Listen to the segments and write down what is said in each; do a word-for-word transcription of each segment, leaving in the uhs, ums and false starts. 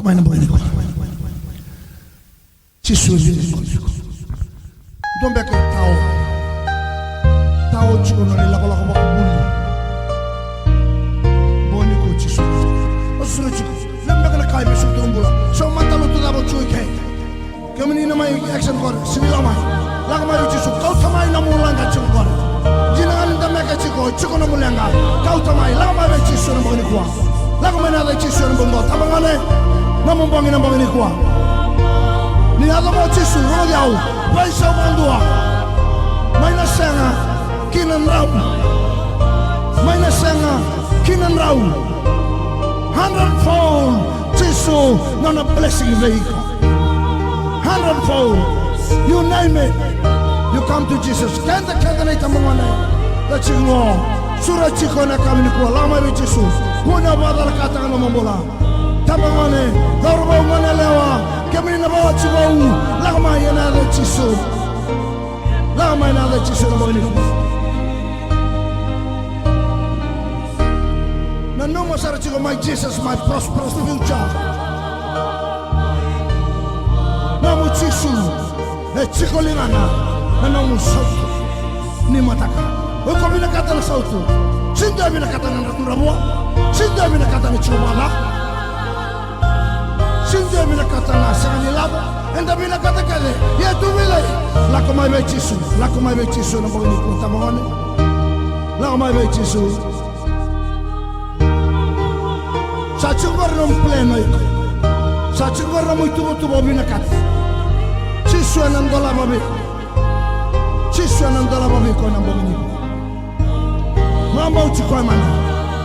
Mai na bogi nikua. Jisu e vili. Dua beka e tao. Tao tiko na nona ilakolako vakavuli. Bogi nikua Jisu. O sura tiko. Levu beka na ka e vesu tu na bula. So matalotu cava o tiko i ke. Kemuni na mai action qori, sega ni lako mai. Lako mai vei Jisu, kauta mai na nomu leqa tiko qori. Dina ga ni dameke tiko, tiko na nomu leqa. Kauta mai, lako mai vei Jisu ena bogi nikua. Lako mai ena yaca i Jisu ena bogi nikua. Tabagone, nomu bogi na bogi nikua. Ni yaco mai o Jisu, rogoci au. Veisau vakadua. Mai na sega ki na drau. Mai na sega ki na drau. Hundred fold. Jisu, nona blessing vei iko. Hundred fold. You name it. You come to Jesus. Keda, keda na itabagone. Da tiko qo. Sura tiko ena yakavi nikua. Lako mai vei Jisu. Kua ni vakacalakataka na nomu bula. Tabagone. Cauravou, goneyalewa. Kemuni na vakawati vou. Lako mai ena yaca i Jisu. Lako mai ena yaca i Jisu ena bogi nikua. Nanuma sara tiko, my Jesus, my prosperous future. Nomu Jisu e tiko ligana na nomu sautu ni mataka. O iko vinakata na sautu. Sega ni dua e vinakata na dravudravua. Sega ni dua e vinakata na tiko vua. Sega ni dua e vinakata na sega ni lavo. Eda vinakata kece. Ia tu vei cei? Lako mai vei Jisu. Lako mai vei Jisu ena bogi nikua, tabagone. Lako mai vei Jisu. Sa tiko qori nomu plan o iko. Sa tiko qori nomu ituvatuva o vinakata. Jisu ena dolava vei iko. Jisu ena dolava vei iko ena bogi nikua. Vakabauti koya mada.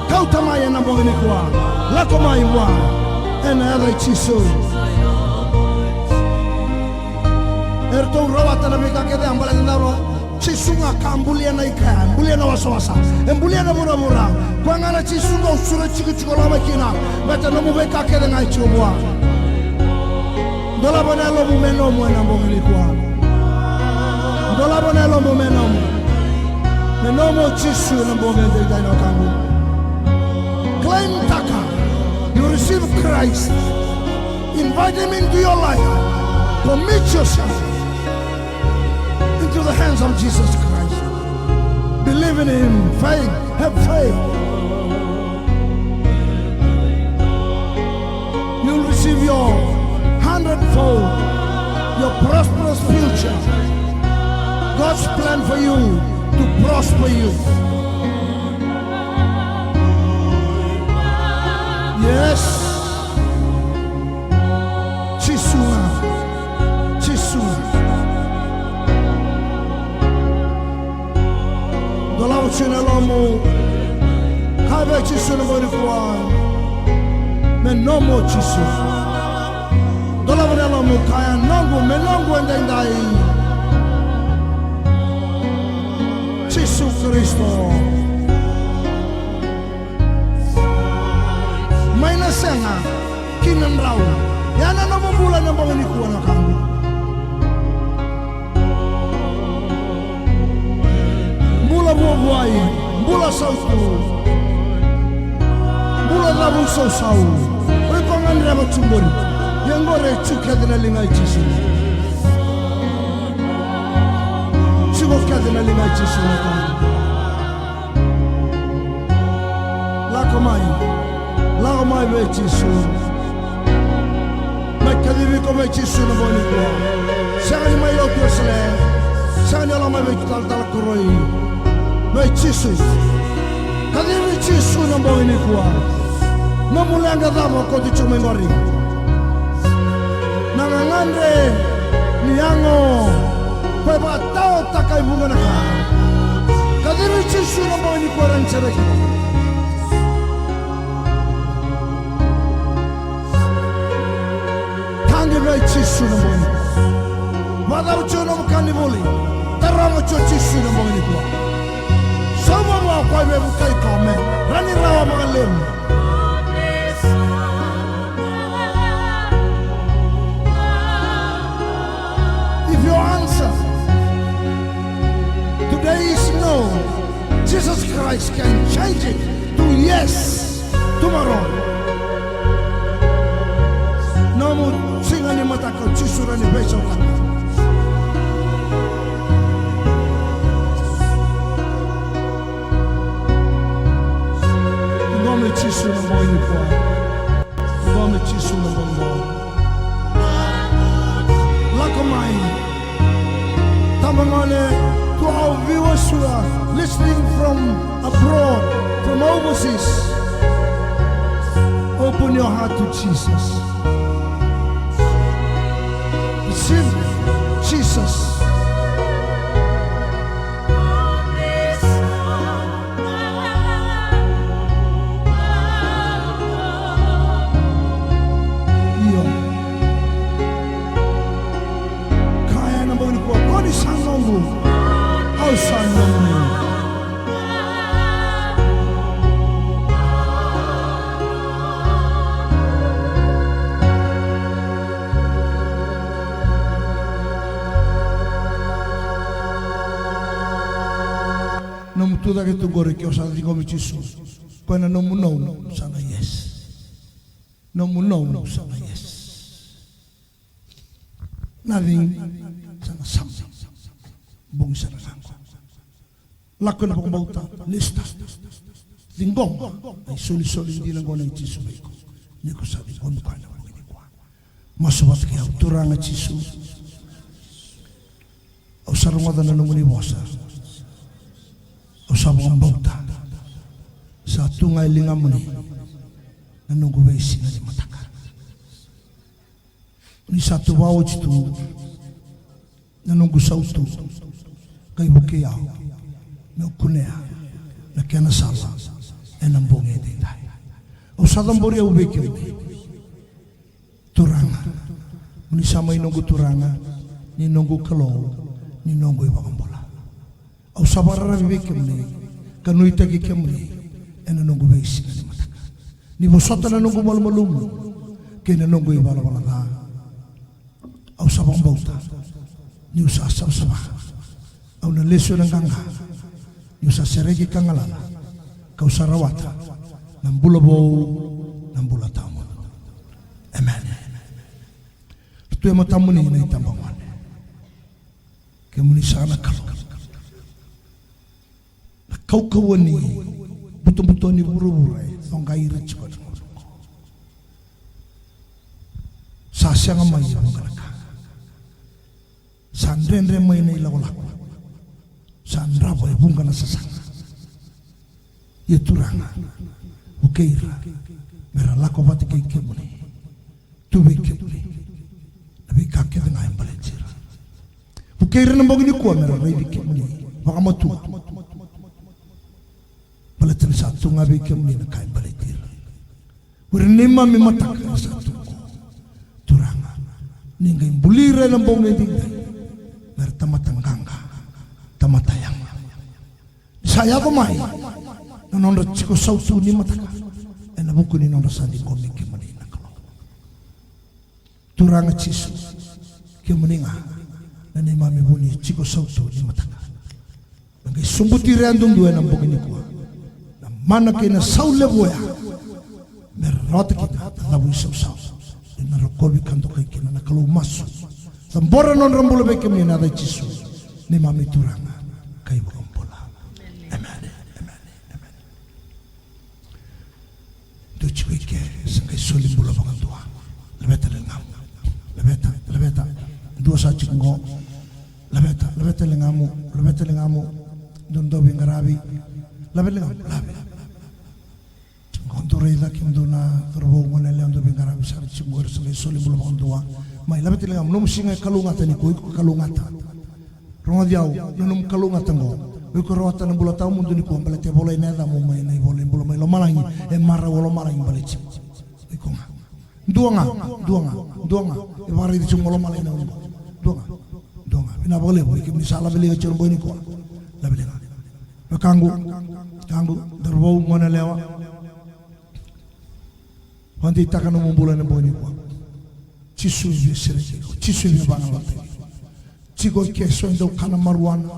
Kauta mai ena bogi nikua. Lako mai vua. Ena yaca i Jisu. Eratou rawata na veika kece, a baleta na cava? Jisu ga ka bulia na ika, e bulia na wasawasa, e bulia na vuravura. Koya ga na Jisu dou sura tikotiko, lako mai kina. Baleta nomu veika kece ga e tiko vua. Dolava na yalomu me nomu ena bogi nikua. Dolava na yalomu me nomu. Me nomu o Jisu ena bogi edaidai, na wekaqu. Claim taka. You receive Christ. Invite him into your life. Commit yourself into the hands of Jesus Christ. Believe in him. Faith. Have faith. You'll receive your hundredfold, your prosperous future. God's plan for you to prosper you. Yes. Jisu ga. Jisu ga. Dolava tiko na yalomu. Kaya vei Jisu ena bogi nikua, me nomu o Jisu. Dolava na yalomu, kaya, noqu, me noqu edaidai. Jisu Karisito. Mai na sega ki na drau. Ya na nomu bula ena bogi nikua, na wekaqu. Bula vuavuai, bula sautu, bula cavusausau. O iko gadreva tu qori. Ia qori e tu kece na liga i Jisu. Tiko kece na liga i Jisu, na wekaqu. Lako mai. Lako mai vei Jisu. Mai kacivi iko vei Jisu ena bogi nikua. Sega ni mai lotu Wesele. Sega ni lako mai vei talatala koroi. Vei Jisu. Kacivi Jisu ena bogi nikua. Nomu leqa cava o kauta tiko mai qori? Na gagadre ni yago. Ko e vakataotaka e vuqa na ka. Kacivi Jisu na bogi nikua, raica sara. Tagi vei Jisu na bogi nikua. Vakacava tiko nomu ka ni vuli? Taroga tiko Jisu na bogi nikua. Sauma vua o koya e vukei iko me rawa ni rawa vakalevu. If your answer today is no, Jesus Christ can change it to yes tomorrow. Nomu siga ni mataka o Jisu rawa ni veisautaka. Ciqomi Jisu na bogi nikua. Ciqomi Jisu na bogi nikua. Lako mai. Tabagone, to our viewers who are listening from abroad, from overseas, open your heart to Jesus. Receive Jesus. Io. Kaya na bogi nikua, ko ni sa noqu, au sa nomu. Nomu tucake tu qori, ke o sa ciqomi Jisu, koya na nomu no sa na yes. Nomu no sa na yes. Nothing sa na something. Bogi sa na lako. Lako ena vakabauta, lista. Ciqoma na isolisoli dina qo nei Jisu vei iko. Ni ko sa ciqomi koya na bogi nikua. Masu vata kei au. Turaga Jisu, au sa rogoca na nomuni vosa. Au sa vakabauta sa tu ga e ligamuni na noqu veisiga ni mataka. Ni sa tu vaoti tu na noqu sautu, qai vukei au meu kunea na kena sala ena bogi edaidai. Au sa cabori au vei kemuni. Turaga, mo ni sa mai noqu Turaga, ni noqu Kalou, ni noqu iVakabula. Au sa vakararavi vei kemuni ka nuitaki kemuni ena noqu veisiga ni mataka. Ni vosota na noqu malumalumu kei na noqu ivalavala ca. Au sa vakabauta niu sa savasava, au na lesu ena qaqa, niu sa sereki ka galala, kau sa rawata na bula vou, na bula tawamudu. Emeni. Tu e matamuni na itabagone. Kemuni sa na Kalou. Na kaukauwa ni butobuto ni vuravura e coqa ira tiko na gauna oqo. Sa sega mai e vuqa na ka. Sa dredre mai na ilakolako. Sa drava e vuqa na sasaga. Ia Turaga, vukei ira me ra lako vata kei kemuni. Tu vei kemuni na veika kece ga e baleti ira. Vukei ira na bogi nikua me ra raici kemuni vakamatua. Baleta ni sa tu ga vei kemuni na ka e baleti ira. O ira na neimami mataka era sa tu qo. Turaga, ni qai buli ira ena bogi edaidai me ra tamata qaqa, tamata yaga. Ni sa yaco mai na nodra tiko sautu ni mataka ena vuku ni nodra sa ciqomi kemuni na Kalou. Turaga Jisu, kemuni ga na neimami vu ni tiko sautu ni mataka. Me qai sobuti ira yadudua ena bogi nikua na mana kei na sau levu oya. Me ra rawata kina na cavu isausau. Ni na rokovi ka dokai kina na Kalou. Masu, cabora na nodra bula vei kemuni ena yaca i Jisu, neimami Turaga ka iVakabula. Emeni. Emeni. Emeni. Dou tiko i ke, sa qai soli bula vakadua. Laveta ligamu. Laveta, laveta. Dua sa tiko qo. Laveta, laveta ligamu, laveta ligamu. Dou, dou veiqaravi. Laveta ligamu, lave. Tiko qo, dou raica kemudou na cauravou, goneyalewa, dou veiqaravi sara tiko qo, era sa qai soli bula vakadua. Mai, laveta ligamu, nomu siga e kalougata nikua, o iko kalougata. Rogoci au, na nomu kalougata qo. O iko rawata na bula tawamudu nikua baleta e volai na yacamu mai na ivola ni bula mai lomalagi, e marau o lomalagi baleti iko. O iko ga. Dua ga, dua ga, dua ga. E vakaraici tiko mai lomalagi na gauna qo. Dua ga, dua ga. Vinaka vakalevu vei kemuni sa lave liga tiko ena bogi nikua. Lave liga. Wekaqu, wekaqu, cauravou, goneyalewa. Vakadeitaka nomu bula ena bogi nikua. Jisu e via sereki iko. Jisu e via vagalalataki iko. Tiko i ke eso e dau kana marijuana.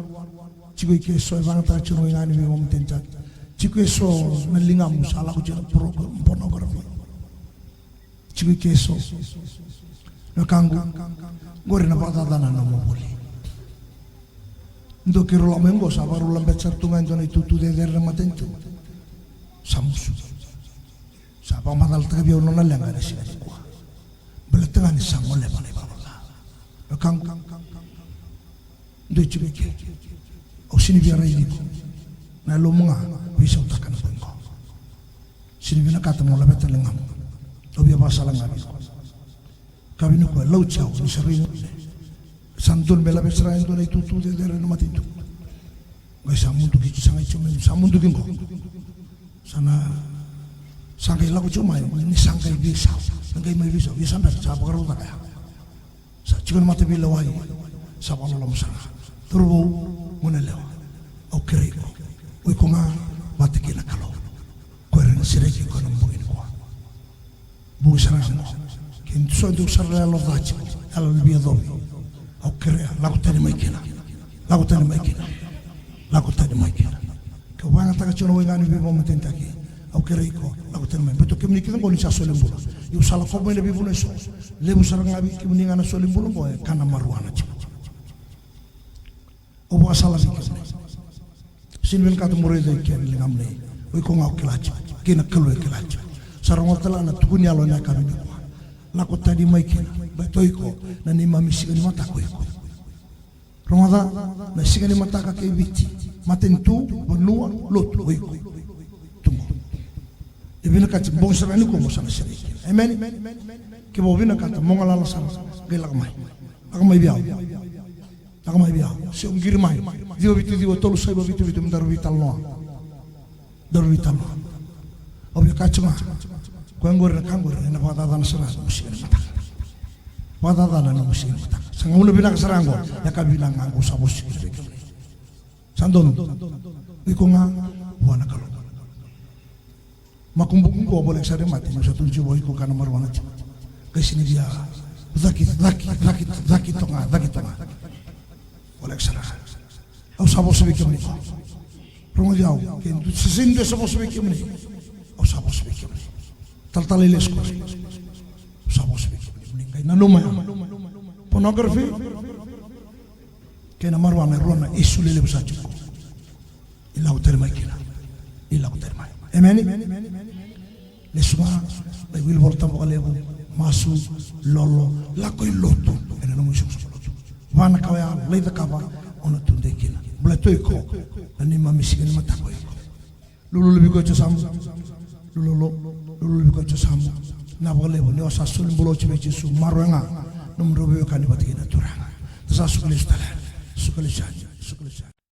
Tiko i ke eso e vakayagataka tiko na wai ga ni veivakamatenitaki. Tiko eso na ligamu sa lako tiko ena pornography. Tiko i ke eso. Na wekaqu, qori na vakacacana na nomu vuli. Dua keirau lako mai qo sa vakarau labeta sara tu ga e dua na itutu cecere na matanitu. Sa musu. Sa vakamacalataka vei au na nona leqa ena siga nikua. Baleta ga ni sa goleva na ivalavala ca. Na wekaqu, dua e tiko i ke. Au sega ni via raici iko. Na yalomu ga veisautaka na bogi qo. Sega ni vinakata mo laveta na ligamu. Au via vakasala ga vei iko. Kaya vei koya, lauti au ni sa rui gone. Sa dodonu me laveta sara e dua na itutu cecere ena matanitu. Qai sa muduki, sa qai tiko mai, sa muduki qo. Sa na, sa qai lako tiko mai, ni sa qai veisau. Sa qai mai veisau, ia sa bera, sa vakarau caka ya. Sa tiko na mataveilewai, sa vakaloloma sara. Cauravou, goneyalewa, au kerei iko. O iko ga vata kei na Kalou. Ko ira na sereki iko ena bogi nikua. Bogi sara ga qo. Ke so dou sara na yalo ca tiko, yalo ni veiyacovi. Au kerea, lako tani mai kina. Lako tani mai kina. Lako tani mai kina. Ke o vakayagataka tiko na wai ga ni veivakamatenitaki, au kerei iko, lako tani mai. Baleta kemuni kece qo ni sa soli bula. Ia au sa lako mai na veivanua eso. Levu sara ga vei kemuni ga na soli bula qo e kana marijuana tiko. Au vakasala vei kemuni. Sega ni vinakata mo raica i ke na ligamuni. O iko ga o kila tiko. Kei na Kalou e kila tiko. Sa rogoca tale ga na tukuni yalo ena yakavi nikua. Lako tani mai kina. Baleta o iko na neimami siga ni mataka o iko. Rogoca, na siga ni mataka kei Viti. Matanitu, vanua, lotu, o iko. Tu qo. E vinakati bogi sara nikua mo sa na sereki. Emeni. Kevaka o vinakata mo galala sara, qai lako mai. Lako mai vei au. Lako mai vei au, se o qiri mai. Ciwa vitu ciwa tolu saiva vitu vitu, me daru veitalanoa. Daru veitalanoa. Au via kaya tiko ga, koya qori na ka qori ena vakacacana sara na nomu siga ni mataka. Vakacacana na nomu siga ni mataka. Sa gauna vinaka sara qo, yakavi vinaka ga qo sa vosa tiko vei kemuni. Sa donu. O iko ga vua na Kalou. Makubuqu qo, voleka sara e mate, me sa tu jiu vua iko kana marijuana tiko. Qai sega ni via caki, caki, caki, caki toka ga, caki toka ga. Voleka sara. Au sa vosa vei kemuni qo. Rogoci au, ke dua, se sega ni dua sa vosa vei kemuni. Au sa vosa vei kemuni. Talatala i lesu qo. Au sa vosa vei kemuni. Ni qai nanuma ya. Pornography. Kei na marijuana e rua na isu lelevu sa tiko. Ni lako tani mai kina. Ni lako tani mai. Emeni. Lesu ga, lai wili Vola Tabu vakalevu, masu, lolo, lako i lotu. Ena nomu isoqosoqo lotu. Va na ka oya, lai cakava, o na tudei kina. Baleta o iko na neimami siga ni mataka o iko. Lululu vei koya e yasamu. Lululu, lululu vei koya e yasamu. Na vakalevu ni o sa soli bula oti vei Jisu, maroroya ga nomudrau veiwekani vata kei na Turaga. Da sa suka lesu tale. Suka lesu yani, suka lesu yani.